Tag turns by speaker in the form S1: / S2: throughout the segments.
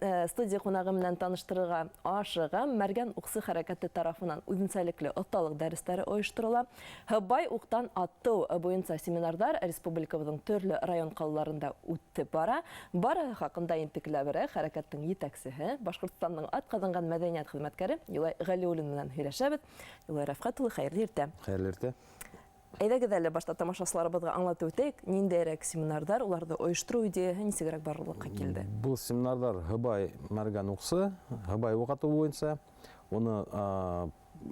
S1: Студия ҡунағы менән таныштырырға ашығам. Мәргән уҡсы хәрәкәте тарафынан үҙенсәлекле оҫталыҡ дәрестәре ойошторола. Һыбай уҡтан атыу буйынса семинарҙар республикабыҙҙың төрлө район ҡалаларында үтеп бара. Барыһы хаҡында ентекләберәк хәрәкәттең етәксеһе, Башҡортостандың атҡаҙанған мәҙәниәт хеҙмәткәре Юлай Ғәлиуллин менән һөйләшәбеҙ. Юлай Рәфҡәт улы, хәйерле иртә.
S2: Хәйерле иртә.
S1: Әйҙәгеҙ әле башта тамашасыларыбыҙға аңлатып үтәйек, ниндәйерәк семинарҙар, уларҙы ойоштороу идеяһы нисегерәк барлыҡҡа килде?
S2: Был семинарҙар Һыбай мәргән уҡсы, Һыбай уҡ атыу буйынса. Уны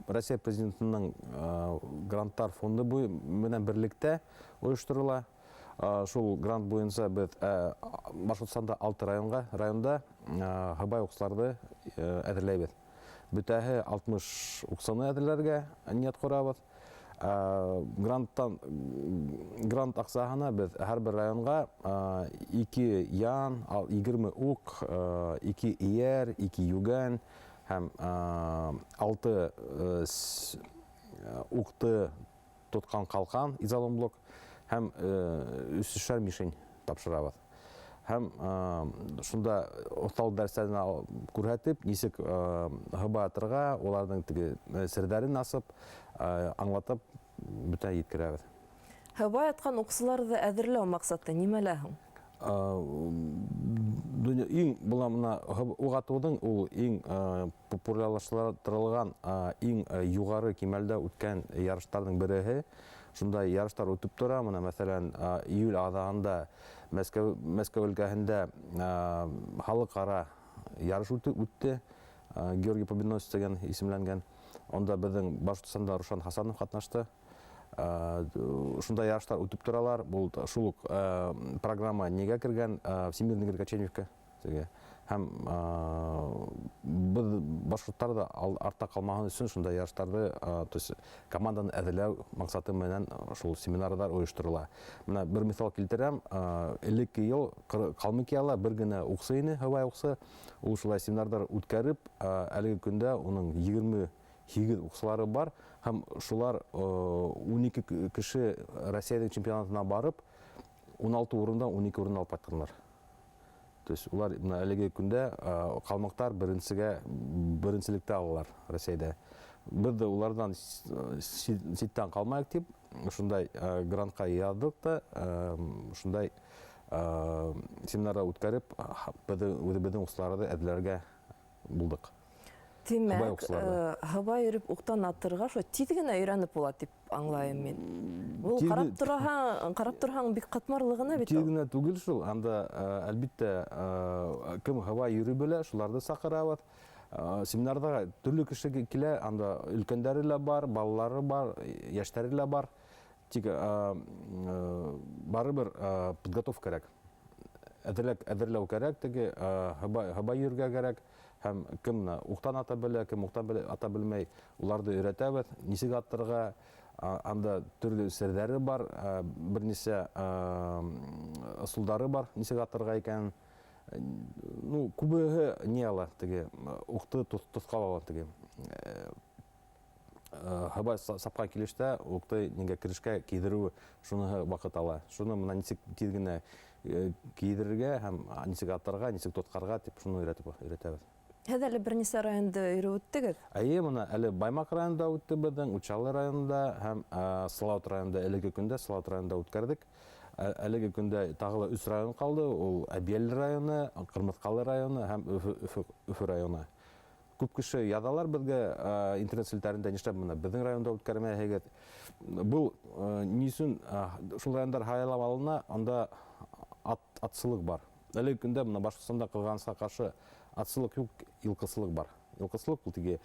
S2: Россия президентының гранттар фонды менән берлектә ойошторола. Шул грант буйынса беҙ Башҡортостанда 6 районда Һыбай уҡсыларҙы әҙерләйбеҙ. Бөтәһе 60 уҡсыны әҙерләргә ниәт ҡорабыҙ. Грант аҡсаһына беҙ һәр бер районға 2 ян, 20 уҡ, 2 эйәр, 2 йүгән һәм 6 уҡты тотҡан ҡалҡан, изолон блок һәм 3 мишень тапшырабыҙ. Һәм шунда оҫталыҡ дәрестәрен күрһәтеп, нисек һыбай атырға, уларҙың теге серҙәрен асып, аңлатып, бөтә еткерәбеҙ.
S1: Һыбай атҡан уҡсыларҙы әҙерләү маҡсаты нимәлә һуң?
S2: Иң була мына уҡ атыуҙың ул иң популярлаштырылған, иң юғары кимәлдә үткән ярыштарҙың береһе. Шундай ярыштар үтеп тора. Мына, мәҫәлән, июль аҙағында Мәскәү өлкәһендә халыҡ-ара ярыш үтте. Георгий Победоносец тигән исемләнгән. Унда беҙҙең Башҡортостанда Рушан Хасанов ҡатнашты. Шундай ярыштар үтеп торалар. Был шул уҡ программа нигә кергән? Всемирный кочевника. Һәм беҙ башҡорттар ҙа артта ҡалмаһын өсөн шундай ярыштарҙы, то есть команданы әҙерләү маҡсаты менән шул семинарҙар ойошторола. Мына бер миҫал килтерәм. Элекке йыл Ҡалмыкияла бер генә уҡсы ине, һыбай уҡсы. Ул шулай семинарҙар үткәреп, әлеге көндә уның 28 уҡсылары бар һәм шулар 12 кеше Россиянең чемпионатына барып, 16 урындан 12 урын алып ҡайтҡандар. То есть улар мына әлеге көндә ҡалмыҡтар беренселектә алалар Рәсәйҙә. Беҙ ҙә уларҙан ситтән ҡалмайыҡ тип, шундай грантҡа яҙҙыҡ та, шундай семинарҙар үткәреп, үҙебеҙҙең уҡсыларҙы әҙерләргә булдыҡ.
S1: Тимәк,
S2: Һыбай уҡсыларҙы.
S1: Һыбай йөрөп уҡтан атырға шулай тиҙ генә өйрәнеп була тип аңлайым мин. Ул ҡарап торһаң бик ҡатмарлы ғына бит
S2: Тиҙ
S1: ул.
S2: генә түгел шул. Анда, әлбиттә, кем һыбай йөрөй белә, шуларҙы саҡырабыҙ. Семинарҙа төрлө кеше килә, анда өлкәндәре лә бар, балалары бар, йәштәре лә бар. Тик барыбер подготовка кәрәк. Әҙерләү кәрәк, теге, һыбай йөрөргә кәрәк. Һәм кем менә уҡтан ата белә, кем уҡтан ата белмәй, уларҙы өйрәтәбеҙ, нисек аттырға, анда төрлө серҙәре бар, бер нисә ысулдары бар, нисек аттырға икән. Күбеһе ни ала, теге, уҡты тоҫҡап ала, теге, һыбай сапҡан килештә уҡты нигә керешкә кейҙереү шуныһы ваҡыт ала. Шуны мына нисек тиҙ генә кейҙерергә һәм нисек аттырға, нисек тотҡарға тип шуны өйрәтәбеҙ.
S1: Һеҙ әле бер нисә районда йөрөп үттегеҙ?
S2: Эйе, мына әле Баймаҡ районында үтте беҙҙең, Учалы районында һәм Салауат районында, әлеге көндә Салауат районында үткәрҙек. Әлеге көндә тағы ла 3 район ҡалды. Ул Әбйәлил районы, Ҡырмыҫҡалы районы һәм Өфө районы. Күп кеше яҙалар беҙгә, интернет селтәрендә, нишләп бына беҙҙең районда үткәрмәйһегеҙ? Был, ни өсөн, шул райондар һайлап алына, анда атсылыҡ бар. Әлеге көндә бына Башҡортостанда ҡыҙғанысҡа ҡаршы атсылыҡ юҡ, йылҡысылыҡ бар. Йылҡысылыҡ ул теге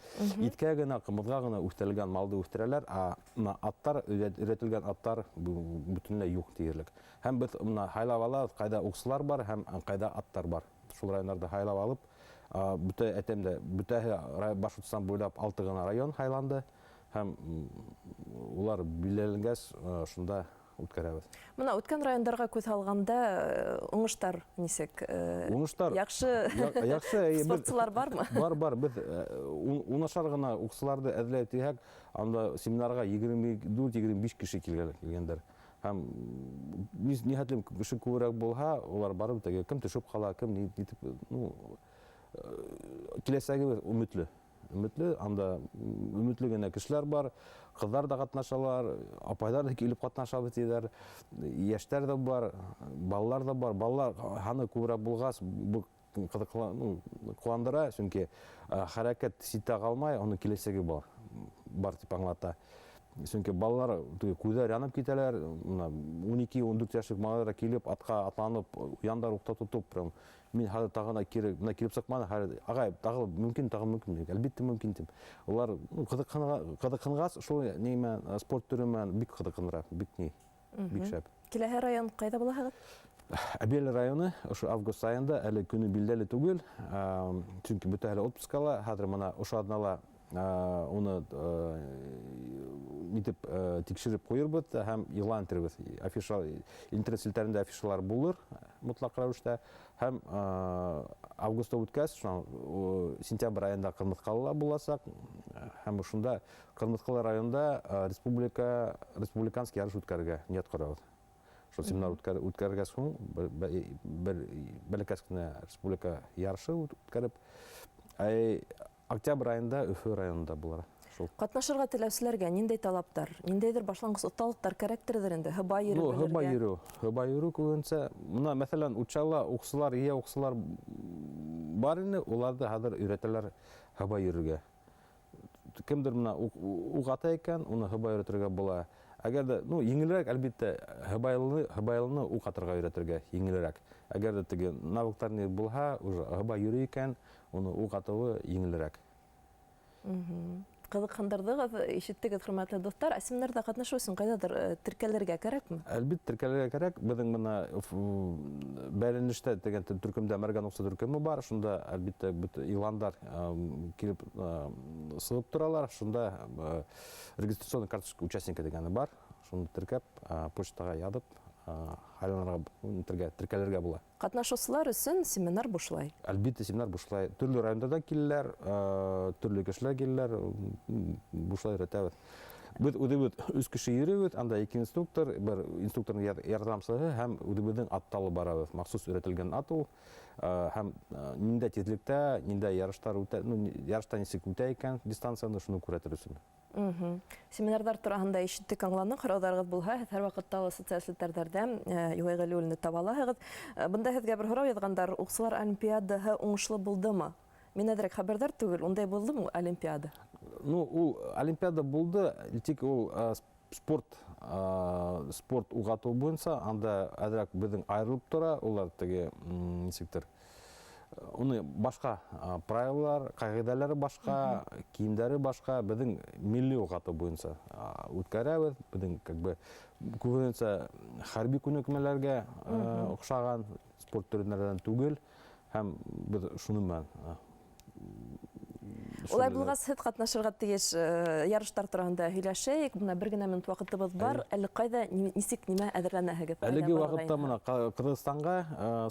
S2: иткә генә, ҡымыҙға ғына үҫтерелгән малды үҫтерәләр, ә бына аттар, өйрәтелгән аттар бөтөнләй юҡ тиерлек. Һәм беҙ бына һайлап алабыҙ, ҡайҙа уҡсылар бар һәм ҡайҙа аттар бар. Шул райондарҙы һайлап алып, бөтә әйтәм дә, бөтәһе Башҡортостан буйлап 6 ғына район һайланды һәм улар билдәләнгәс, шунда үткәрәбеҙ.
S1: Мына үткән райондарға күҙ һалғанда, уңыштар нисек?
S2: Уңыштар
S1: Яҡшы
S2: яҡшы, әйе, беҙ
S1: спортсылар бармы?
S2: Бар, бар. Беҙ унашар ғына уҡсыларҙы әҙерләй тиһәк, анда семинарға егерме дүрт, егерме биш кеше килгәндәр. Һәм ни хәтлем кеше күберәк булһа, улар барып теге кем төшөп ҡала, кем ни, ни тип, ну, Киләсәгебеҙ өмөтлө. Өмөтлө, анда өмөтлө генә кешеләр бар, ҡыҙҙар ҙа ҡатнашалар, апайҙар ҙа килеп ҡатнашабыҙ тиҙәр, йәштәр ҙә бар, балалар ҙа бар. Балалар һаны күберәк булғас, был ҡыҙыҡла, ну, ҡыуандыра, сөнки хәрәкәт ситтә ҡалмай, уның киләсәге бар, бар тип аңлата. Сөнки балалар теге күҙҙәр янып китәләр, мына 12-14 йәшлек малайҙар килеп, атҡа атланып, яндар уҡта тотоп, прям мин хәҙер тағы ла кире, мына килеп сыҡманы, хәҙер ағай, тағы мөмкин, тағы мөмкин, әлбиттә мөмкин тип. Улар, ну, ҡыҙыҡһынғас, шул ни менән, спорт төрө менән бик ҡыҙыҡһындыра, бик ни, бик шәп.
S1: Киләһе район ҡайҙа булаһығыҙ?
S2: Әбйәлил районы ошо август айында, әле көнө билдәле түгел, сөнки бөтәһе лә отпускала, хәҙер мына ошо аҙнала уны нитеп тикшереп ҡуйырбыҙ һәм иғлан итербеҙ. Афиша, интернет селтәрендә афишалар булыр мотлаҡ рәүештә. Һәм августта үткәс, шунан сентябрь айында Ҡырмыҫҡалыла буласаҡ. Һәм ошонда Ҡырмыҫҡалы районында республиканский ярыш үткәрергә ниәт ҡорабыҙ. Шул семинар үткәргәс һуң бер бәләкәс кенә республика ярышы үткәреп, октябрь айында Өфө районында булыр. Шул.
S1: Ҡатнашырға теләүселәргә ниндәй талаптар, ниндәйҙер башланғыс оҫталыҡтар кәрәктерҙер инде? Һыбай йөрөү
S2: Ну, һыбай
S1: белергә.
S2: йөрөү. Һыбай йөрөү күбенсә. Мына, мәҫәлән, Учалла уҡсылар, йә уҡсылар бар ине, уларҙы хәҙер өйрәтәләр һыбай йөрөргә. Кемдер мына уҡ ата икән, уны һыбай өйрәтергә була. Әгәр дә, ну, еңелерәк, әлбиттә, һыбайлыны уҡ атырға өйрәтергә еңелерәк. Әгәр дә теге навыктар ни булһа, уже һыбай йөрөй икән, уны уҡ атыуы еңелерәк.
S1: Ҡыҙыҡһындырҙығыҙ, ишеттегеҙ, хөрмәтле дуҫтар. Ә семинарҙа ҡатнашыу өсөн ҡайҙалыр теркәлергә кәрәкме?
S2: Әлбиттә, теркәлергә кәрәк. Беҙҙең бына бәйләнештә тигән төркөмдә Мәргән уҡсы төркөмө бар. Шунда әлбиттә бөтә иғландар килеп сығып торалар. Шунда регистрационный карточка участника тигәне бар. Шуны теркәп, почтаға яҙып, һайланырға, теркәлергә була.
S1: Ҡатнашыусылар өсөн семинар бушлай.
S2: Әлбиттә, семинар бушлай. Төрлө райондарҙан киләләр, төрлө кешеләр киләләр, бушлай өйрәтәбеҙ. Беҙ үҙебеҙ өс кеше йөрөйбөҙ, анда ике инструктор, бер инструкторҙың ярҙамсыһы һәм үҙебеҙҙең атты алып барабыҙ. Махсус өйрәтелгән ат ул. Һәм ниндәй тиҙлектә, ниндәй ярыштар үтә, ну, ярышта нисек үтә икән дистанцияны, шуны күрһәтер өсөн.
S1: Семинарҙар тураһында ишеттек, аңланыҡ. Һорауҙарығыҙ булһа, һеҙ һәр ваҡытта ла социаль селтәрҙәрҙә Юлай Ғәлиуллинды таба алаһығыҙ. Бында һеҙгә бер һорау яҙғандар: уҡсылар олимпиадаһы уңышлы булдымы? Мин әҙерәк хәбәрҙар түгел, ундай булдымы ул олимпиада?
S2: Ну, ул олимпиада булды, тик ул спорт уғатыу буйынса анда әҙерәк беҙҙең айырылып тора, улар теге нисектер, уны башҡа правилалар, ҡағиҙәләре башҡа, кейемдәре башҡа, беҙҙең милли уғатыу буйынса үткәрәбеҙ. Беҙҙең, как бы, күбенсә хәрби күнекмәләргә оҡшаған спорт төрҙәренән түгел, һәм беҙ шуның менән
S1: Улай
S2: шуны
S1: булғас, һеҙ ҡатнашырға тейеш ярыштар тураһында һөйләшәйек. Бына бер генә минут ваҡытыбыҙ бар.
S2: Әйе.
S1: Әле ҡайҙа, нисек, нимә әҙерләнәһегеҙ? Ҡайҙа
S2: Әлеге
S1: барырға
S2: ваҡытта
S1: инде?
S2: мына Ҡырғыҙстанға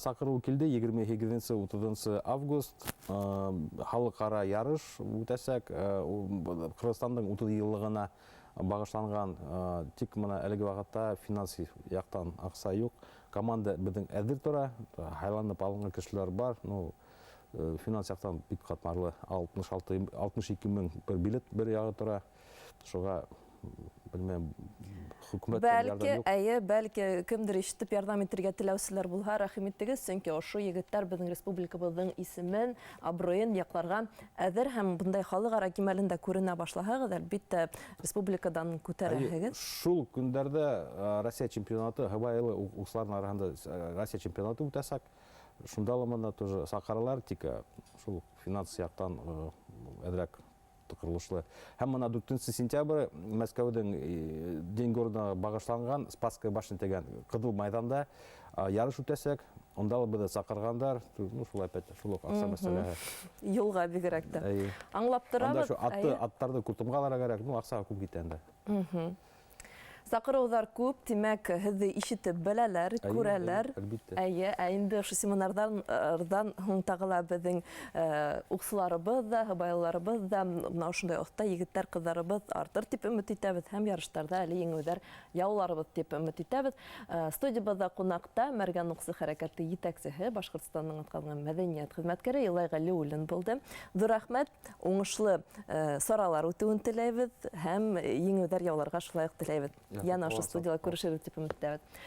S2: саҡырыу килде, егерме һигеҙенсе, утыҙынсы август халыҡ-ара ярыш үтәсәк. Ҡырғыҙстандың утыҙ йыллығына бағышланған, тик мына әлеге ваҡытта финанс яҡтан аҡса юҡ. Команда беҙҙең әҙер тора, һайланып алынған кешеләр бар. Ну, финанс яҡтан бик ҡатмарлы, алтмыш алты, алтмыш ике мең бер билет бер яғы тора. Шуға, белмәйем, хөкүмәттән
S1: Бәлки,
S2: ярҙам юҡ.
S1: әйе, бәлки кемдер ишетеп ярҙам итергә теләүселәр булһа, рәхим итегеҙ, сөнки ошо егеттәр беҙҙең республикабыҙҙың исемен, абруйын яҡларға әҙер һәм бындай халыҡ-ара кимәлендә күренә башлаһағыҙ, әлбиттә, республикадан күтәрәһегеҙ.
S2: Әйе, шул көндәрҙә Россия чемпионаты, һыбайлы уҡсыларҙың араһында Россия чемпионаты үтәсәк. Шунда ла мына тоже саҡыралар, тик шул финанс яҡтан әҙерәк тыҡырылышлы. Һәм мына дүртенсе сентябрь Мәскәүҙең День города бағышланған Спасская башня тигән Ҡыҙыл майҙанда ярыш үтәсәк. Унда ла беҙҙе саҡырғандар. Ну, шул опять, шул уҡ аҡса мәсьәләһе.
S1: Юлға бигерәк тә.
S2: Әйе.
S1: Аңлап
S2: Анда
S1: торабыҙ.
S2: шул
S1: Әйе.
S2: аттарҙы күртемгә алырға кәрәк. Ну, аҡса күп китә инде.
S1: Саҡырыуҙар күп, тимәк, һеҙҙе ишетеп беләләр, күрәләр.
S2: Әлбиттә.
S1: Эйе, ә инде ошо семинарҙарҙан һуң тағы ла беҙҙең уҡсыларыбыҙ ҙа, һыбайлыларыбыҙ ҙа бына ошондай оҫта егеттәр, ҡыҙҙарыбыҙ артыр тип өмөт итәбеҙ һәм ярыштарҙа әле еңеүҙәр яуларбыҙ тип өмөт итәбеҙ. Студиябыҙҙа ҡунаҡта Мәргән уҡсы хәрәкәте етәксеһе, Башҡортостандың атҡаҙанған мәҙәниәт хеҙмәткәре Юлай Ғәлиуллин булды. Ҙур рәхмәт, уңышлы саралар үтеүен теләйбеҙ һәм еңеүҙәр яуларға шулай уҡ теләйбеҙ. Йәнә ошо студияла күрешербеҙ тип өмөттәбеҙ.